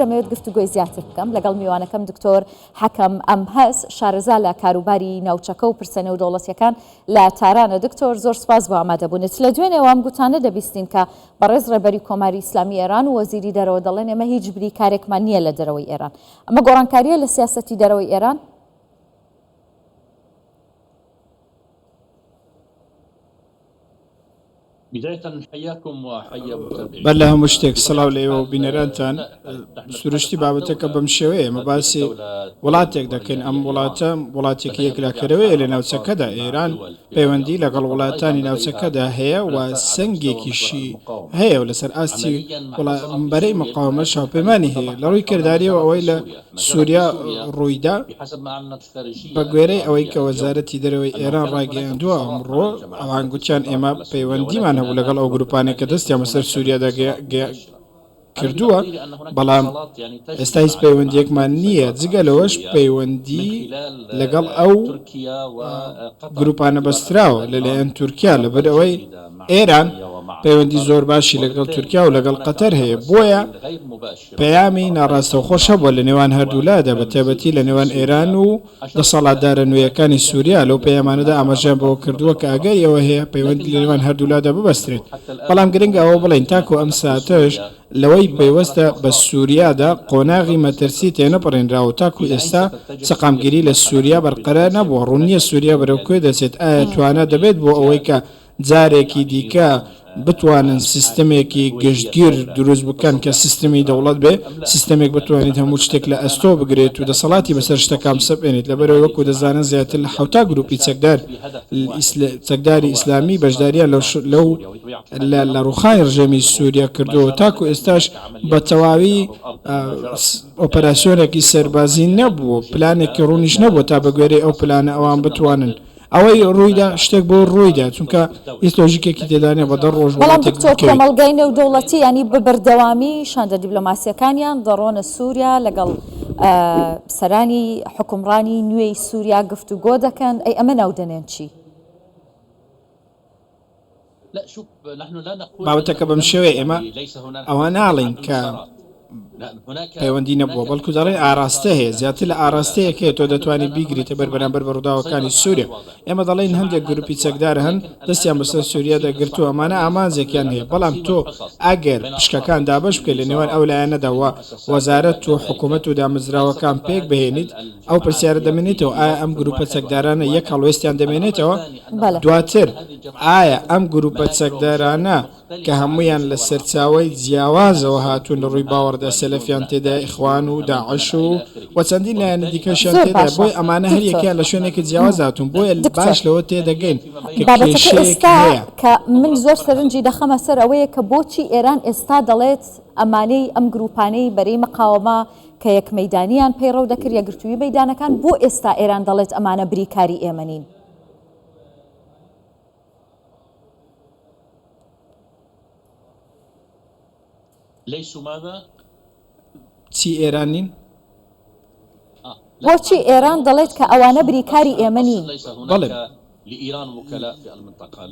دەمەوێت گفتوگۆی زیاتر بکەم لەگەڵ میوانەکەم دکتۆر حەکەم ئەمهەز، شارەزا لە کاروباری ناوچەکە و پرسە نێودەوڵەتییەکان لە تارانە. دکتۆر زۆر سوپاس بۆ ئامادەبوونت. لە دوێنێوە ئەم گوتانە دەبیستین کە بەڕێز ڕێبەری کۆماری ئیسلامی ئێران و وەزیری دەرەوە دەڵێن ئێمە هیچ بریکارێکمان نییە لە دەرەوەی ئێران. ئەمە گۆڕانکارییە لە سیاسەتی دەرەوەی ئێران؟ بەر لە هەموو شتێک سڵاو لە ئێوە و بینەرانتان. سروشتی بابەتەکە بەم شێوەیە، ئێمە باسی وڵاتێک دەکەین، ئەم وڵاتە وڵاتێکی یەکلاکەرەوەیە لە ناوچەکەدا، ئێران پەیوەندی لەگەڵ وڵاتانی ناوچەکەدا هەیە و سەنگێکیشی هەیە و لەسەر ئاستی بەرەی مقاومەش هاوپەیمانی هەیە. لە ڕووی کردارییەوە ئەوەی لە سووریا ڕوویدا، بە گوێرەی ئەوەی کە وەزارەتی دەرەوەی ئێران ڕایگەیاندووە ئەمڕۆ، ئەوان گوتیان ئێمە پەیوەندیمان هەبوو لەگەڵ ئەو گروپانەی کە دەستیان بەسەر سووریادا کردووە، بەڵام ئێستا هیچ پەیوەندییەکمان نییە، جگە لەوەش پەیوەندی لەگەڵ ئەو گروپانە بەستراوە لەلایەن تورکیا، لەبەرئەوەی ئێران پەیوەندی زۆر باشی لەگەڵ تورکیا و لەگەڵ قەتەر هەیە، بۆیە پەیامی ناڕاستەوخۆش هەبووە لە نێوان هەردوولادا، بە تایبەتی لە نێوان ئێران و دەسەڵاتدارە نوێیەکانی سووریا، لەو پەیامانەدا ئاماژەیان بەوە کردووە کە ئەگەری ئەوە هەیە پەیوەندی لە نێوان هەردوولادا ببەسترێت. بەڵام گرنگە ئەوە بڵێین تاکو ئەم ساتەش لەوەی پەیوەستە بە سووریادا قۆناغی مەترسی تێنەپەڕێنراوە و تاکو ئێستا سەقامگیری لە سووریا بەرقەرار نەبووە، ڕوون نییە سووریا بەرەو کوێ دەچێت، ئایا توانا دەبێت بۆ ئەوەی کە جارێکی دیکە بتوانن سیستمێکی گشتگیر دروست بکەن کە سیستمی دەوڵەت بێ، سیستەمێک بتوانێت هەموو شتێک لە ئەستۆ بگرێت و دەسەڵاتی بەسەر شتەکان بسەپێنێت، لەبەرئەوەی وەکو دەزانن زیاتر لە 70 گروپی چەکدار چەکداری ئیسلامی بەشداریان لەو لە ڕوخانی ڕژێمی سوریا کردووە و تاکو ئێستاش بە تەواوی ئۆپەراسیۆنێکی سەربازی نەبووە و پلانێکی ڕوونیش نەبووە تا بەگوێرەی ئەو پلانە ئەوان بتوانن ئەوەی ڕوویدا شتێک بۆ ڕوویدا چونکە هیچ لۆژیکێکی تێدا نیە بە دە ڕۆژ بەڵام وڵاتێک دکتۆر بکەویت. کۆمەڵگای نێودەوڵەتی یانی بە بەردەوامی شاندە دیبلۆماسیەکانیان دەڕۆنە سوریا لەگەڵ سەرانی حوکمڕانی نوێی سوریا گفتوگۆ دەکەن ئەی ئەمە ناو دەنێن چی؟ بابەتەکە بەم شێوەیە ئێمە ئەوە ناڵێین کە پەیوەندی نەبووە، بەڵکو دەڵێین ئاراستە هەیە، زیاتر لە ئاراستەیەک هەیە تۆ دەتوانیت بیگریتە بەر بەرامبەر بە ڕووداوەکانی سووریا. ئێمە دەڵێین هەندێک گروپی چەکدار هەن دەستیان بەسەر سووریادا گرتووە، ئەمانە ئامانجێکیان هەیە، بەڵام تۆ ئەگەر پشکەکان دابەش بکەیت لە نێوان ئەو لایەنەدا و وەزارەت و حکومەت و دامەزراوەکان پێکبهێنیت، ئەو پرسیارە دەمێنێتەوە ئایا ئەم گروپە چەکدارانە یەک هەڵوێستیان دەمێنێتەوە؟ دواتر ئایا ئەم گروپە چەکدارانە کە هەموویان لە سەرچاوەی جیاوازەوە هاتوون لە ڕووی باوەڕدا سەلەفیان تێدایە ئیخوان و داعش و و چەندین لایەنی دیکەشیان زۆر تێدایە باشە بۆیە ئەمانە هەر دکتۆر یەکەیان لە شوێنێکی جیاواز هاتوون بۆیە دکتۆر باش لەوە تێدەگەین کە بابەتەکە کێشەیەک ئێستا هەیە. کە من زۆر سەرنجی دەخەمە سەر ئەوەیە کە بۆچی ئێران ئێستا دەڵێت ئەمانەی ئەم گروپانەی بەرەی مقاوەمە کە یەک مەیدانیان پەیڕەو دەکرد یەکگرتووی مەیدانەکان بۆ ئێستا ئێران دەڵێت ئەمانە بریکاری ئێمە نین؟ چی ئێران نین؟ بۆچی ئێران دەڵێت کە ئەوانە بریکاری ئێمە نین؟ بەڵێ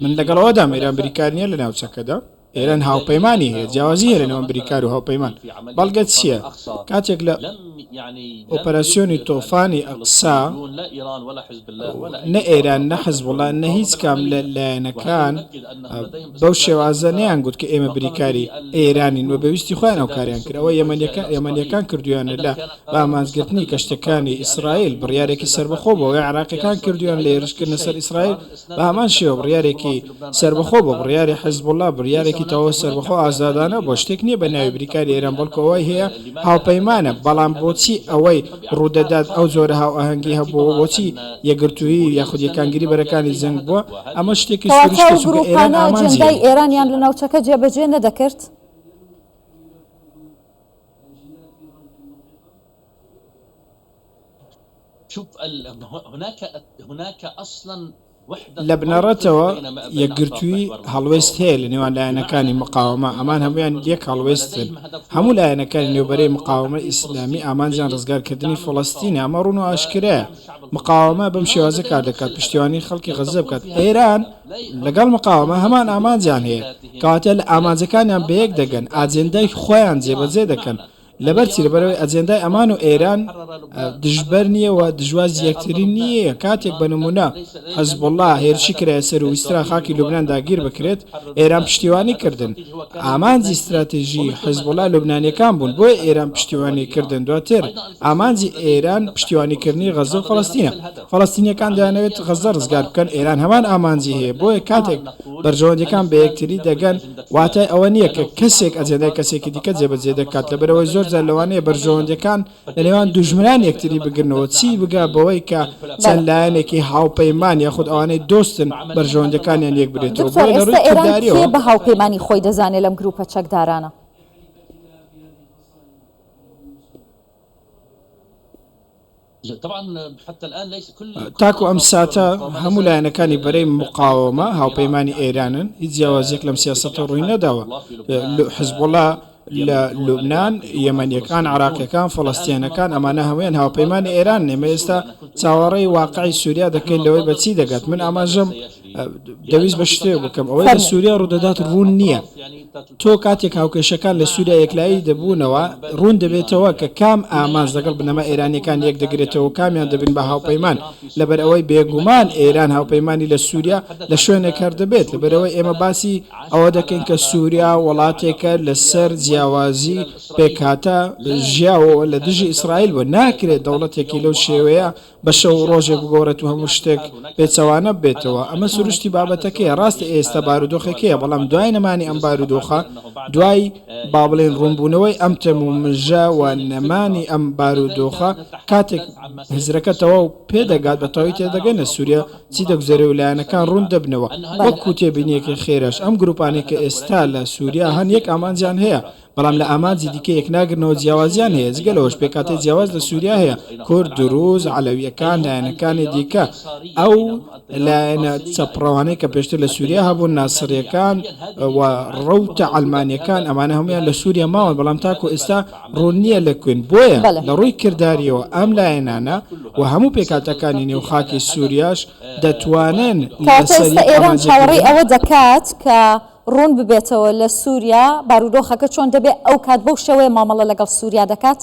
من لەگەڵ ئەوەدام ئێران بریکار نییە لە ناوچەکەدا. ئێران هاوپەیمانی هەیە، جیاوازی هەیە لە نێوان بریکار و هاوپەیمان. بەڵگە چییە؟ کاتێک لە ئۆپەراسیۆنی تۆفانی ئەقسا نە ئێران، نە حزبوڵا، نە هیچ کام لە لایەنەکان بەو شێوازە نەیانگوت کە ئێمە بریکاری ئێرانین و بە ویستی خۆیان ئەو کارەیان کرد. ئەوە یەمەنییەکان کردوویانە لە بە ئامانجگرتنی کەشتییەکانی ئیسرائیل، بڕیارێکی سەربەخۆ بوو. ئەوەی عێراقییەکان کردوویان لە هێرشکردنە سەر ئیسرائیل بە هەمان شێوە بڕیارێکی سەربەخۆ بوو، بڕیاری حیزبوڵڵا بڕیارێکی تەواو سەربەخۆ ئازادانە بووە، شتێک نییە بە ناوی بریکاری ئێران، بەڵکو ئەوەی هەیە هاوپەیمانە، بەڵام بۆچی ئەوەی ڕوودەدات ئەو جۆرە هاوئاهەنگی هەبووە و بۆچی یەکگرتوویی یاخود یەکانگیری بەرەکانی جەنگ بووە، ئەمە شتێکی کەواتە سروشتییە ئەو چونکە ئێران گرووپانە ئامانجی ئەجێندای هەیە. ئێرانیان لە ناوچەکە جێبەجێ نەدەکرد؟ لە بنەڕەتەوە یەکگرتوویی هەڵوێست هەیە لە نێوان لایەنەکانی مقاوەمە، ئەمان هەموویان یەک هەڵوێستن، هەموو لایەنەکانی نێو بەرەی مقاوەمەی ئیسلامی ئامانجیان ڕزگارکردنی فەڵەستینە، ئەمە ڕوون و ئاشکرایە، مقاوەمە بەم شێوازە کار دەکات، پشتیوانی خەڵکی غەززە بکات، ئێران لەگەڵ مقاوەمە هەمان ئامانجیان هەیە، کەواتە لە ئامانجەکانیان بەیەک دەگەن، ئاجێندای خۆیان جێبەجێ دەکەن. لەبەر چی؟ لەبەرئەوەی ئەجێندای ئەمان و ئێران دژبەر نییە و دژوازی یەکتری نییە. کاتێک بە نموونە حزبوڵڵا هێرشی کرایە سەر و ویسترا خاکی لوبنان داگیر بکرێت، ئێران پشتیوانی کردن. ئامانجی ستراتیژی حزبوڵا لوبنانیەکان بوون، بۆیە ئێران پشتیوانی کردن. دواتر ئامانجی ئێران پشتیوانیکردنی غەززە و فەڵەستینە. فەڵەستینیەکان دەیانەوێت غەززە ڕزگار بکەن، ئێران هەمان ئامانجی هەیە، بۆیە کاتێک بەرژەوەندیەکان بەیەکتری دەگەن، واتای ئەوە نییە کە کەسێک ئەجێندای کەسێکی دیکە جێبەجێ دەکات، لەبەرئەوەی زۆرجار لەوانەیە بەرژەوەندیەکان لە نێوان دوژمنان یەکتری بگرنەوە، چی بگا بەوەی کە چەند لایەنێکی هاوپەیمان یاخود ئەوانەی دۆستن بەرژەوەندیەکانیان یەکبگرێتەوە، دکتۆر بۆیە لە ئێستا ڕووی ئێران کێ کرداریەوە. بە هاوپەیمانی خۆی دەزانێ لەم گروپە چەکدارانە؟ تاکو ئەم ساتە هەموو لایەنەکانی بەرەی مقاوەمە هاوپەیمانی ئێرانن، هیچ جیاوازییەک لەم سیاسەتە ڕووی نەداوە. حزبوڵا لە لوبنان، یەمەنییەکان، عێراقییەکان، فەڵەستییەنەکان، ئەمانە هەموویان هاوپەیمانی ئێرانن. ئێمە ئێستا چاوەڕێی واقعی سووریا دەکەین لەوەی بە چی دەگات. من ئاماژەم دەویست بە شتێک بکەم، ئەوەی لە سووریا ڕوودەدات ڕوون نییە. تۆ کاتێک هاوکێشەکان لە سووریا یەکلایی دەبوونەوە، ڕوون دەبێتەوە کە کام ئامانج لەگەڵ بنەما ئێرانییەکان یەکدەگرێتەوە و کامیان دەبن بە هاوپەیمان، لەبەرئەوەی بێگومان ئێران هاوپەیمانی لە سووریا لە شوێنێک هەر دەبێت، لەبەرئەوەی ئێمە باسی ئەوە دەکەین کە سووریا وڵاتێکە لەسەر جیاوازی پێکهاتە ژیاوە و لە دژی ئیسرائیل بووە، ناکرێت دەوڵەتێکی لەو شێوەیە بە شەو و ڕۆژێک بگۆڕێت و هەموو شتێک پێچەوانە ببێتەوە، ئەمە سروشتی بابەتەکەیە، ڕاستە ئێستا بارودۆخێک هەیە، بەڵام دوای نەمانی ئەم بارودۆخە، دوای با بڵێین ڕوونبوونەوەی ئەم تەم و مژە و نەمانی ئەم بارودۆخە، کاتێک هزرەکە تەواو پێدەگات، بە تەواوی تێدەگەن لە سووریا چی دەگوزەرێ و لایەنەکان ڕوون دەبنەوە، وەکو تێبینییەکی خێراش ئەم گرووپانەی کە ئێستا لە سووریا هەن یەک ئامانجیان هەیە، بەڵام لە ئامانجی دیکە یەکناگرنەوە جیاوازیان هەیە، جگە لەوەش پێکهاتەی جیاواز لە سووریا هەیە، کورد، دروز، عەلەوییەکان، لایەنەکانی دیکە، ئەو لایەنە چەپڕەوانەی کە پێشتر لە سووریا هەبوون، ناسرییەکان و ڕەوتە عەلمانییەکان، ئەمانە هەموویان لە سووریا ماون، بەڵام تاکو ئێستا ڕوون نییە لە کوێن، بۆیە لە ڕووی کردارییەوە ئەم لایەنانە و هەموو پێکهاتەکانی نێو خاکی سووریاش دەتوانن کەواتە لەسەر ئێستا یەک ئێران ئامانجێک چاوەڕێی بن. ئەوە دەکات کە ڕوون ببێتەوە لە سووریا بارودۆخەکە چۆن دەبێت، ئەو کات بەو شێوەیە مامەڵە لەگەڵ سووریا دەکات؟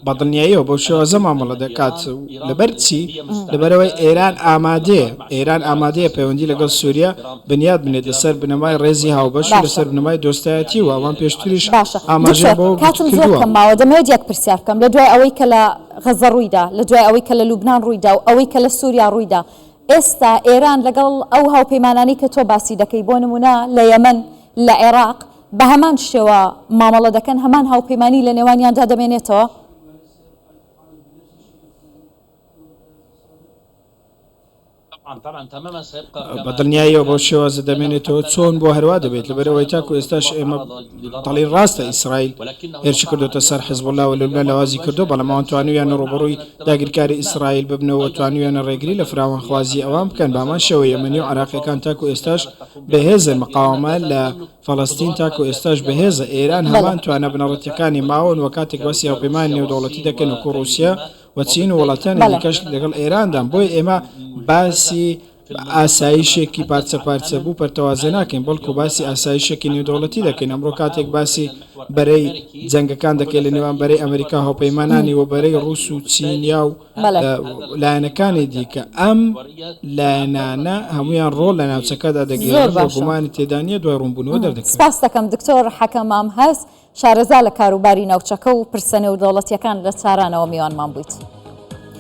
بەدڵنیاییەوە بەو شێوازە مامەڵە دەکات و لەبەر چی؟ لەبەرئەوەی ئێران ئامادەیە، ئێران ئامادەیە پەیوەندی لەگەڵ سووریا بنیات بنێت لەسەر بنەمای ڕێزی هاوبەش و لەسەر بنەمای دۆستایەتی و ئەوان پێشتریش باشە ئاماژەیان دکتۆر بەوە کاتم زۆر کردووە. کەم ماوە دەمەوێت یەک پرسیار بکەم لە دوای ئەوەی کە لە غەززە ڕوویدا، لە دوای ئەوەی کە لە لوبنان ڕوویدا و ئەوەی کە لە سووریا ڕوویدا، ئێستا ئێران لەگەڵ ئەو هاوپەیمانانەی کە تۆ باسی دەکەی، بۆ نموونە لە یەمەن، لە عێراق، بە هەمان شێوە مامەڵە دەکەن، هەمان هاوپەیمانی لە نێوانیاندا دەمێنێتەوە؟ بە دڵنیاییەوە بەو شێوازە دەمێنێتەوە، چۆن بووە هەروا دەبێت، لەبەرئەوەی تاکو ئێستاش ئێمە دەڵێین ڕاستە ئیسرائیل هێرشی کردۆتە سەر حزبوڵا و لوبنان لاوازی کردووە، بەڵام ئەوان توانیویانە ڕووبەڕووی داگیرکاری ئیسرائیل ببنەوە و توانیویانە ڕێگری لە فراوانخوازیی ئەوان بکەن، بە هەمان شێوە یەمەنی و عێراقییەکان تاکو ئێستاش بەهێزن، مقاوەمە لە فەڵەستین تاکو ئێستاش بەهێزە، ئێران هەمان توانا بنەڕەتییەکانی ماون و کاتێک باسی هاوپەیمانی نێودەوڵەتی دەکەن وەکو ڕووسیا و چین و وڵاتانی دیکەش لەگەڵ ئێراندان، بۆیە ئێمە باسی ئاسایشێکی پارچە پارچەبوو پەرتەوازە ناکەین، بەڵکو باسی ئاسایشێکی نێودەوڵەتی دەکەین، ئەمڕۆ کاتێک باسی بەرەی جەنگەکان دەکەین لە نێوان بەرەی ئەمریکا و هاوپەیمانانی و بەرەی ڕووس و چینیا و لایەنەکانی دیکە، ئەم لایەنانە هەموویان ڕۆڵ لە ناوچەکەدا دەگێڕن و گومانی تێدا نییە دوای ڕوونبوونەوە دەردەکەوێت. سپاست دەکەم دکتۆر حەکەم مامهەست. شارەزا لە کاروباری ناوچەکە و پرسە نێودەوڵەتییەکان لە تارانەوە میوانمان بوویت.